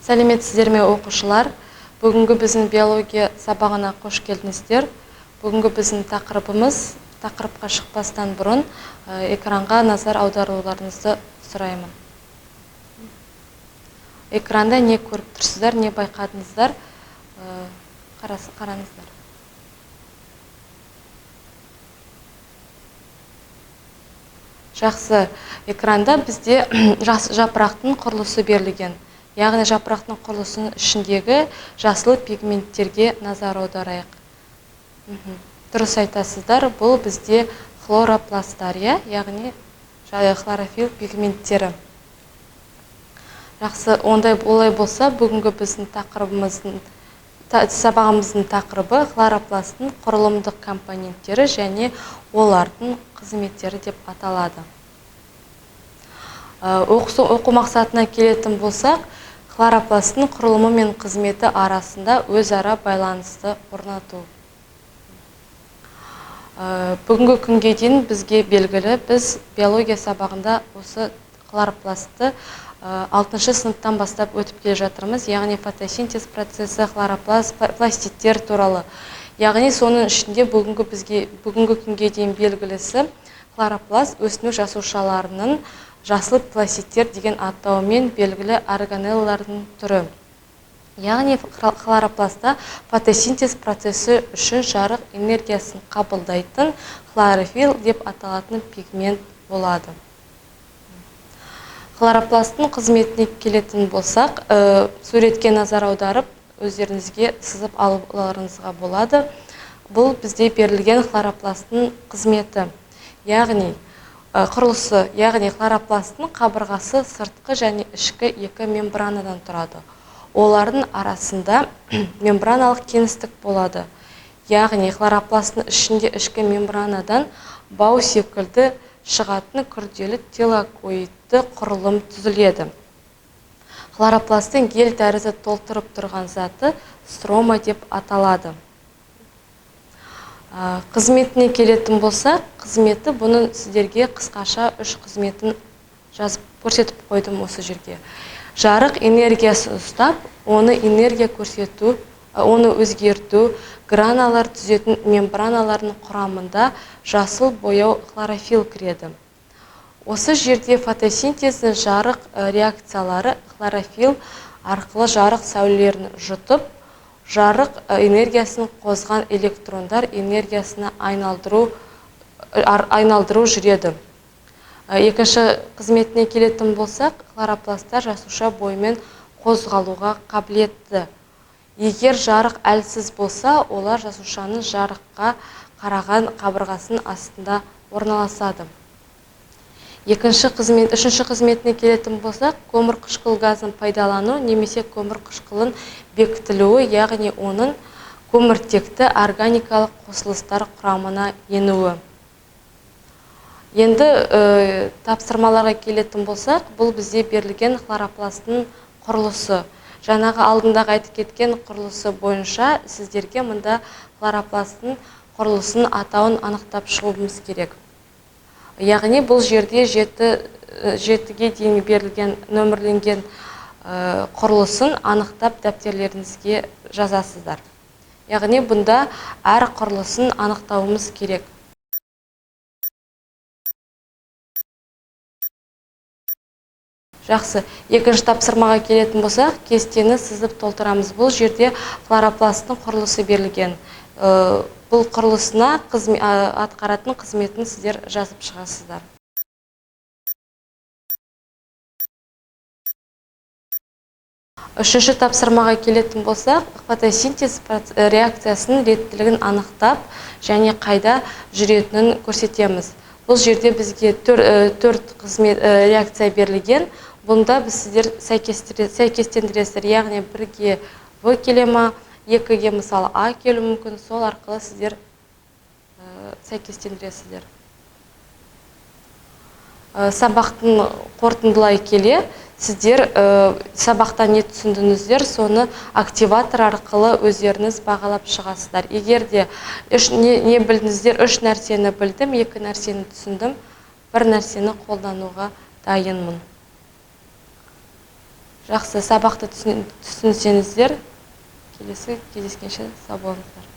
Сәлеметсіздер ме, оқушылар? Бүгінгі біздің биология сабағына қош келдіңіздер. Бүгінгі біздің тақырыбымыз, тақырыпқа шықпастан бұрын экранға назар аударуларыңызды сұраймын. Экранда не көріп тұрсыздар, не байқадыңыздар? Қараңыздар. Жақсы, экранда бізде жапырақтың құрылысы берілген. Яғни жапырақтың құрылысының ішіндегі жасыл пигменттерге назар аударайық. Дұрыс айтасыздар, бұл бізде хлоропласттар, иә? Яғни хлорофилл пигменттері. Жақсы, ондай олай болса, бүгінгі біздің сабағымыздың тақырыбы хлоропласттың құрылымдық компоненттері және олардың қызметтері деп аталады. Оқу мақсатына келетін болсақ, хлоропласттың құрылымы мен қызметі арасында өзара байланысты орнату. Бүгінгі күнге дейін бізге белгілі, біз биология сабағында осы хлоропластты 6 сыныптан бастап өтіп келе жатырмыз, яғни фотосинтез процесі, хлоропласт, пластидтер туралы. Яғни соның ішінде бүгінгі күнге дейін белгілісі хлоропласт өсімдік жасушаларының жасыл пластидтер деген атаумен белгілі органеллалардың түрі. Яғни хлоропластта фотосинтез процесі үшін жарық энергиясын қабылдайтын хлорофилл деп аталатын пигмент болады. Хлоропласттың қызметіне келетін болсақ, суретке назар аударып, өздеріңізге сызып алуларыңызға болады. Бұл бізде берілген хлоропласттың қызметі. Яғни құрылысы, яғни хлоропласттың қабырғасы сыртқы және ішкі екі мембранадан тұрады. Олардың арасында мембраналық кеңістік болады. Яғни хлоропласттың ішінде ішкі мембранадан бау секілді шығатын күрделі тилакоидты құрылым түзіледі. Хлоропласттың гель тәрізді толтырып тұрған заты строма деп аталады. Қызметіне келетін болсақ, қызметі бұның сіздерге қысқаша үш қызметін жазып көрсетіп қойдым осы жерге. Жарық энергиясын ұстап, оны энергия көрсету, оны өзгерту, граналар түзетін мембраналардың құрамында жасыл бояу хлорофилл кіреді. Осы жерде фотосинтездің жарық реакциялары хлорофилл арқылы жарық сәулелерін жұтып, жарық энергиясын қозған электрондар энергиясына айналдыру жүреді. Екінші қызметіне келетін болсақ, хлоропласттар жасуша бойымен қозғалуға қабілетті. Егер жарық әлсіз болса, олар жасушаның жарыққа қараған қабырғасының астында орналасады. Үшінші қызметіне келетін болсақ, көмірқышқыл газын пайдалану немесе көмірқышқылын бекітілуі, яғни оның көміртекті органикалық қосылыстар құрамына енуі. Енді тапсырмаларға келетін болсақ, бұл бізде берілген хлоропласттың құрылысы. Жаңағы алдындағы айтып кеткен құрылысы бойынша сіздерге мында хлоропласттың құрылысын атауын анықтап шығуымыз керек. Яғни бұл жерде жетіге дейін берілген нөмірленген құрылысын анықтап дәптерлеріңізге жазасыздар. Яғни бұнда әр құрылысын анықтауымыз керек. Жақсы, екінші тапсырмаға келетін болсақ, кестені сызып толтырамыз. Бұл жерде хлоропласттың құрылысы берілген. Бұл құрылысына атқаратын қызметін сіздер жазып шығасыздар. Үшінші тапсырмаға келетін болсақ, фотосинтез реакциясының реттілігін анықтап және қайда жүретінін көрсетеміз. Бұл жерде бізге төрт қызмет реакция берілген. Бұнда біз сіздер сәйкестендіресіздер, яғни бірге В келе ма, екіге мысалы А келуі мүмкін, сол арқылы сіздер сәйкестендіресіздер. Сабақтың қорытындылай келе, сіздер сабақта не түсіндіңіздер, соны активатор арқылы өздеріңіз бағалап шығасыздар. Егер де не білдіңіздер, үш нәрсені білдім, екі нәрсені түсіндім, бір нәрсені қолдануға дайынмын. Жақсы, сабақты түсінсеңіздер, келесі кездескенше сау болыңыздар.